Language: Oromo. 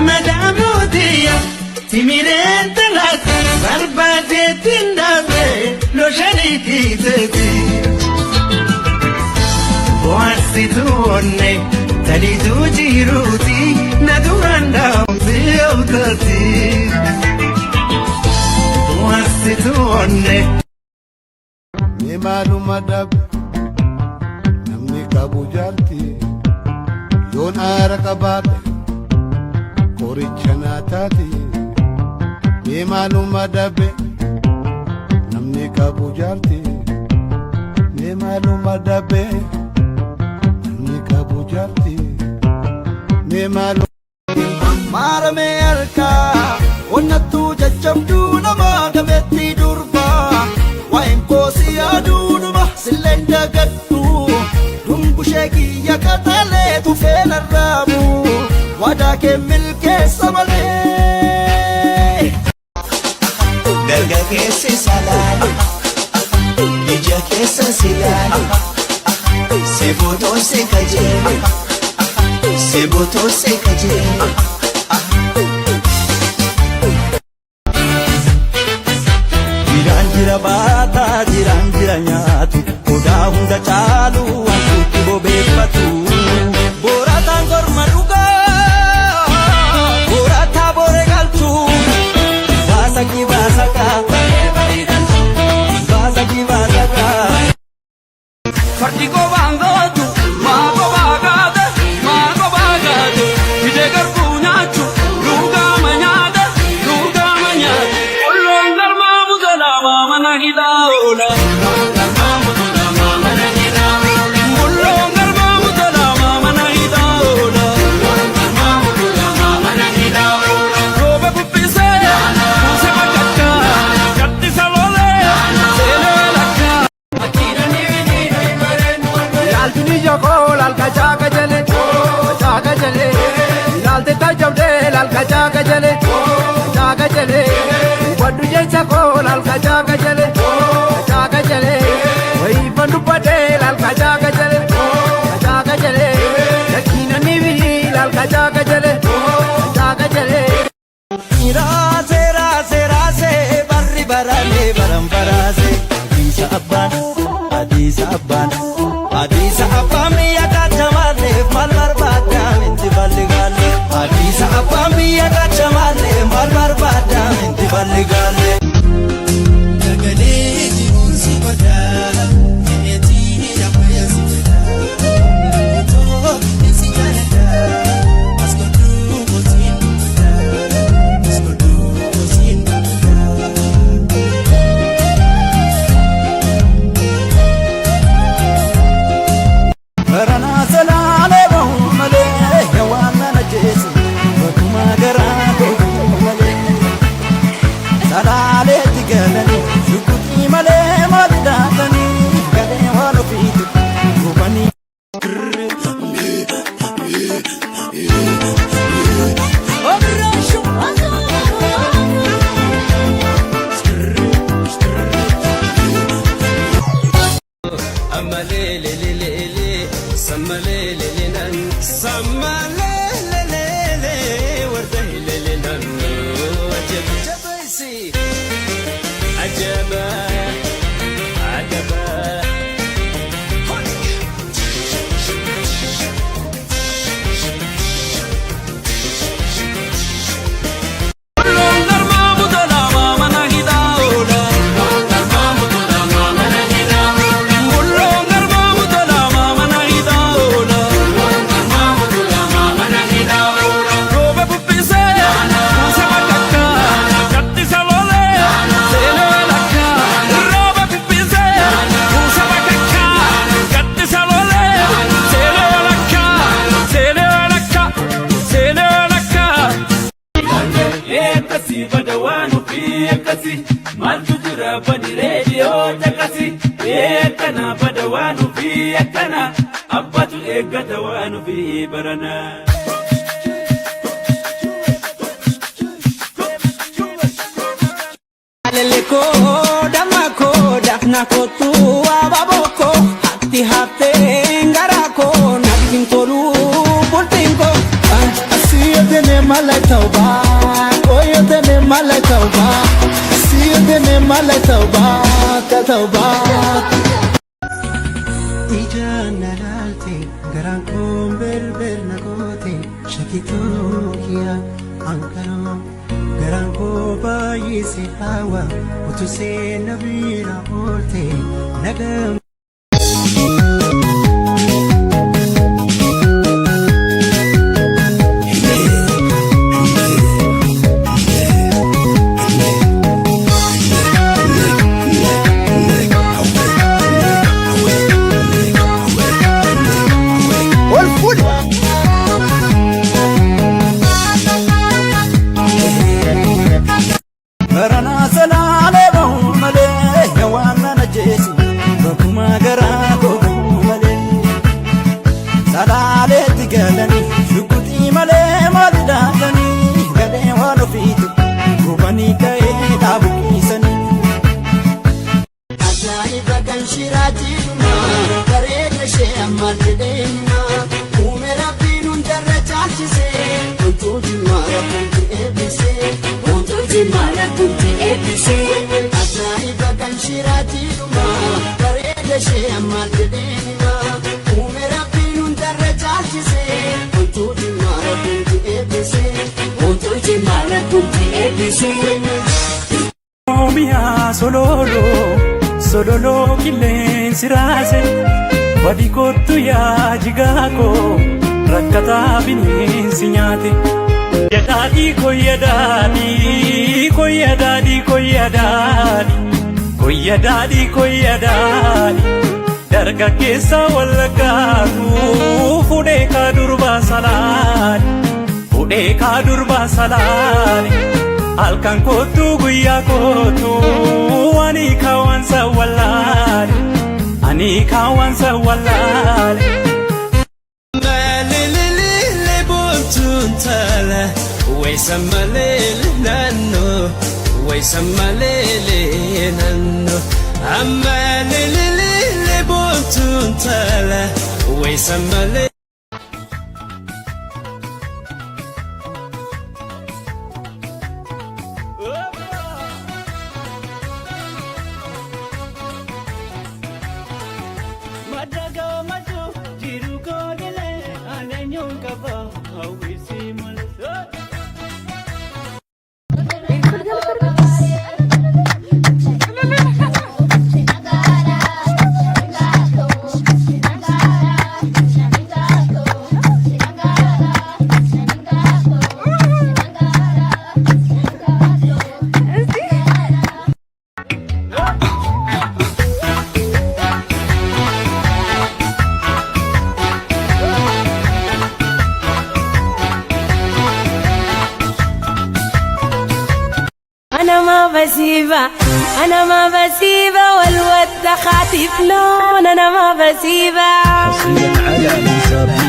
Madaamootiyya timireen talaati barbaadeetiin dhaabee looshanii kiiteeti. Bohaarsituu onne taliituu jiruuti na duraan dhaabdee yaawtaati. Bohaarsituu onne. Mee maaluma dhabe namni qabu jaarti yoon aara qabaadhe qoricha naa taati. Mee maaluma dhabe namni qabu jaarti mee maaluma dhabe namni qabu jaarti mee maaluma. Maaramee harkaa onnattuu jajjabduu nama gameettii durbaa waa'een koo si yaaduudhuma silleen dagadhu dungushee kiyya qaxalee tufee narraabu waadaa kee milkeessa malee. Dargaggeessi salaale ija keessa si laale si butoo si kajeele si butoo si kajeele. Jiraan jira baataa jiraan jira nyaatu odaa hunda caalu wantuutti bobeeffatu. Boorataan gorma dhugaa boorataa boore galchu baasaki baasaka baasaki baasaka. Fardi qobaan gootu maa qobaa gaate maa qobaa gaate fidee garbuu nyaachu lugaama nyaata lugaama nyaata. Olloon galmaa buzalaamaa mana hidhaa oola. Olloon galmaa buzalaamaa mana hidhaa oola. Rooba bubbisee kuusa bakakkaa gaddisa lolee seenee lakkaa. Ilaaltini jokoo laalka caaka jale caaka jale ilaalte tajjabdee laalka caaka jale caaka jale hubadhu jecha koo laalka caaka jale caaka jale wayiifan dubbadhee laalka caaka jale caaka jale yakkiinani bilii laalka caaka jale caaka jale. Raasee raasee raasee barri baraalee baran baraasee Hadiisa abbaan hadiisa abbaan hadiisa abbaan biyya kaachamaalee maal barbaadaa minti balli gaalle Hadiisa abbaan biyya kaachamaalee maal barbaadaa minti balli gaalle. Dagalee jiruun si badaa, meetii dhammayyaa si badaa, otoo qilleensi jaaladhaa, as godhuu kootiin badaa, as godhuu kootiin badaa. Baranaa salaalee bahu malee waan nana jeesu bakkuma garaa koo malee salaaleetti galanii shukutii malee maali daatanii galee waan ofiitu gubanii. Rooba bubbisee kuusa bakakkaa gaddisa lolee seenee lakkaa. Rooba bubbisee kuusa bakakkaa gaddisa lolee seenee lakkaa seenee lakkaa seenee lakkaa. Akkasii bada waan ofii akkasii maaltu jira bani reediyoo caqasi akkana bada waan ofii akkana abbatu eeggata waan ofii barana. Lelekoo damma koo dafna kootu abaaboo koo hatti haftee garaa koo natti hin tolu bultiin koo. Asii adeemee Malee ta'ubaa Koyotene malee ta'ubaa Siyotene malee ta'ubaa Ta'ubaa. Ijaan na laalte garaan koon belbel na goote shakituu kiyya ankaroo garaan koo baay'ee hawa utuu seena bira oolte nagaa. Ol fuudhi. Baranaa salaalee bahu malee waan na ajjeesu bakkuma garaa koo gahu malee. Salaaleetti galanii shukutii malee maali daakanii galee waan ofiitu gubanii ka'ee dhaabuqiisanii. Ajaa'iba kan shiraatii bareeda ishee ammaan jedheenyuma uume rabbiin hundarra caalchise wantuu jimmaa rabbiin eebbise wantuu jimmaa rabbiin eebbise. Ajaa'iba kan shiraatii bareeda ishee ammaan jedheenyuma uume rabbiin hundarra caalchise wantuu jimmaa rabbiin eebbise wantuu jimmaa rabbiin eebbise. Oromiyaa sololoo sololoo qilleensi raase badi kottu yaa jigaakoo rakkataa bineensi nyaate. Yadaadhii koyyadaadhii koyyadaadhii koyyadaadhii koyyadaadhii koyyadaadhii dargaggeessa wallaggaatu fuudhee kaa durbaa salaali fuudhee kaa durbaa salaali. Halkan kootu guyyaa kootu ani kawansa wallaale ani kawansa wallaale. Malelelele boontuun taala wayisa maleele naannoo wayisa maleele naannoo ammalelelele boontuun taala wayisa malee. Madda gammachuu jiru koodilee aneenyuun qaba hawwisii malee. أنا ما بسيبها، أنا ما بسيبها، والود خاطف لون، أنا ما بسيبها. حصريا على موسى.